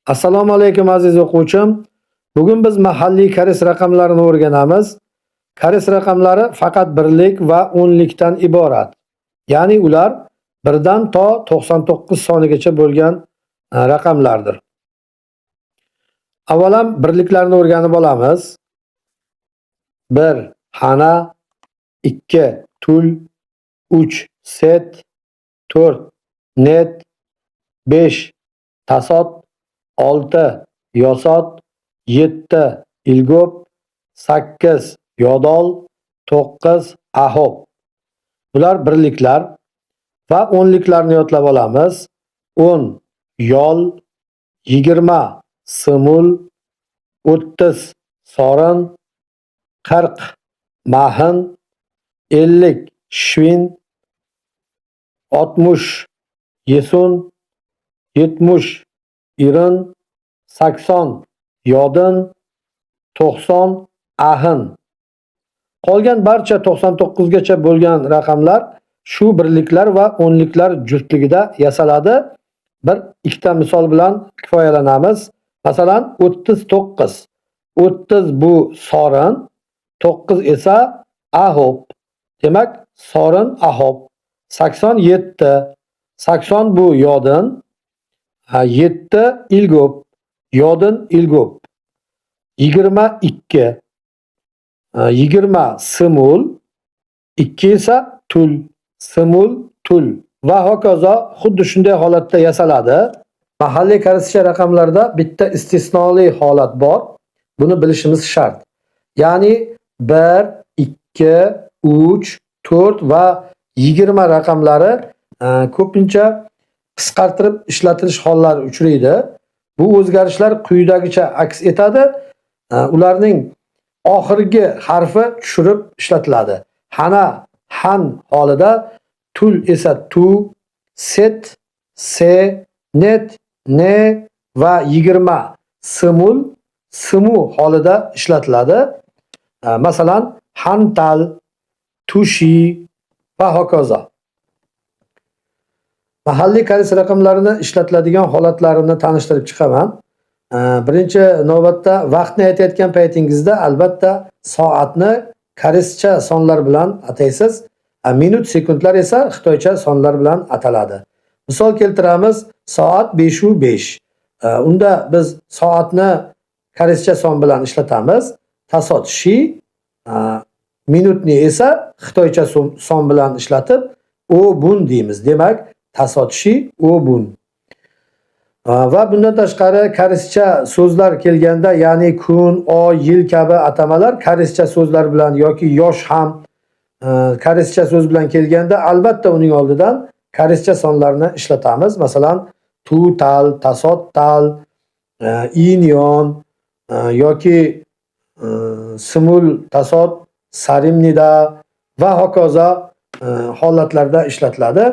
Assalomu alaykum, aziz o'quvchim. Bugun biz mahalliy koreys raqamlarini o'rganamiz. Koreys raqamlari faqat birlik va o'nlikdan iborat. Ya'ni ular 1dan to 99 sonigacha bo'lgan raqamlardir. Avvalam birliklarni o'rganib olamiz. 1 hana, 2 tul, 3 set, 4 net, 5 tasot, 6 yosot, 7 ilgop, 8 yodol, 9 ahob. Bular birliklar va o'nliklarni yodlab olamiz. 10 yol, 20 simul, 30 sorin, 40 mahin, 50 shvin, 60 yesun, 70 irin, 80 yodin, 90 ahin. Qolgan barcha 99 gacha bo'lgan raqamlar shu birliklar va o'nliklar juftligida yasaladi. Bir ikkita misol bilan kifoyalanamiz. Masalan, 39. 30 bu sorin, 9 esa ahob. Demak, sorin ahob. 87. 80 bu yodin, 7 ilgop, yodin ilgop. 22. 20 simul, 2 esa tul, simul, tul va hokazo xuddi shunday holatda yasaladi. Mahalliy koreyscha raqamlarda bitta istisnoli holat bor. Buni bilishimiz shart. Ya'ni 1, 2, 3, 4 va 20 raqamlari ko'pincha qisqartirib ishlatilish hollari uchraydi. Bu o'zgarishlar quyidagicha aks etadi. Ularning oxirgi harfi tushirib ishlatiladi. Hana han holida, tul esa tu, set se, net ne va 20 simul simu holida ishlatiladi. Masalan, hantal, tushi va hokazo. Mahalliy koreys raqamlarini ishlatiladigan holatlarini tanishtirib chiqaman. Birinchi navbatda vaqtni aytayotgan paytingizda albatta soatni koreyscha sonlar bilan ataysiz. Minut, sekundlar esa xitoycha sonlar bilan ataladi. Misol keltiramiz, soat 5:05. Unda biz soatni koreyscha son bilan ishlatamiz. Tasot shi, minutni esa xitoycha son bilan ishlatib o bun deymiz. Demak, tasot shi o bun. Va bundan tashqari koreyscha so'zlar kelganda, ya'ni kun, oy, yil kabi atamalar koreyscha so'zlar bilan yoki yosh ham koreyscha so'z bilan kelganda albatta uning oldidan koreyscha sonlarni ishlatamiz. Masalan, tutal, tasottal, inyon yoki simul tasot, sarimnida va hokazo holatlarda ishlatiladi.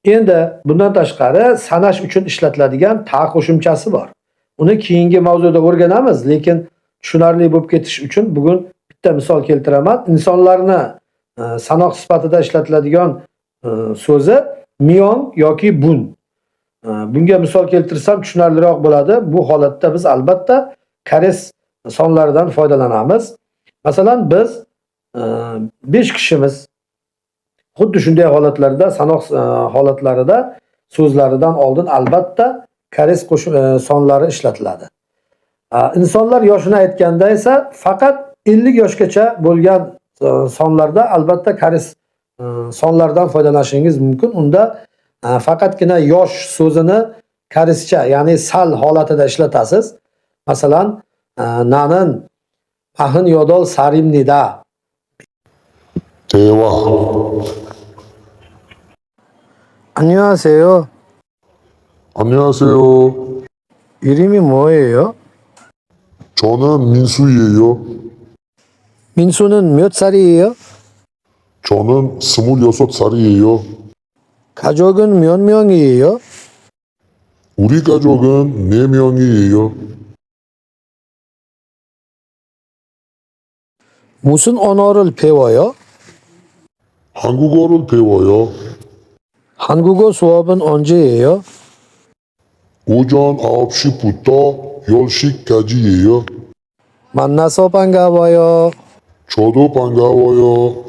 Endi bundan tashqari sanash uchun ishlatiladigan ta qo'shimchasi bor. Uni keyingi mavzuda o'rganamiz, lekin tushunarli bo'lib ketish uchun bugun bitta misol keltiraman. Insonlarni sanoq sifatida ishlatiladigan so'zi miyong yoki bun. Bunga misol keltirsam tushunarliroq bo'ladi. Bu holatda biz albatta koreys sonlaridan foydalanamiz. Masalan, biz 5 kishimiz. Xuddi shunday holatlarda sanoq holatlarida so'zlaridan oldin albatta koreys sonlari ishlatiladi. Insonlar yoshini aytganda esa faqat 50 yoshgacha bo'lgan sonlarda albatta koreys sonlaridan foydalanishingiz mumkin. Unda faqatgina yosh so'zini koreyscha, ya'ni sal holatida ishlatasiz. Masalan, nanin mahin yodol sarimnida. 대화. 안녕하세요. 안녕하세요. 이름이 뭐예요? 저는 민수예요. 민수는 몇 살이에요? 저는 26살이에요. 가족은 몇 명이에요? 우리 가족은 4명이에요. 무슨 언어를 배워요? 한국어를 배워요. 한국어 수업은 언제예요? 오전 9시부터 10시까지예요. 만나서 반가워요. 저도 반가워요.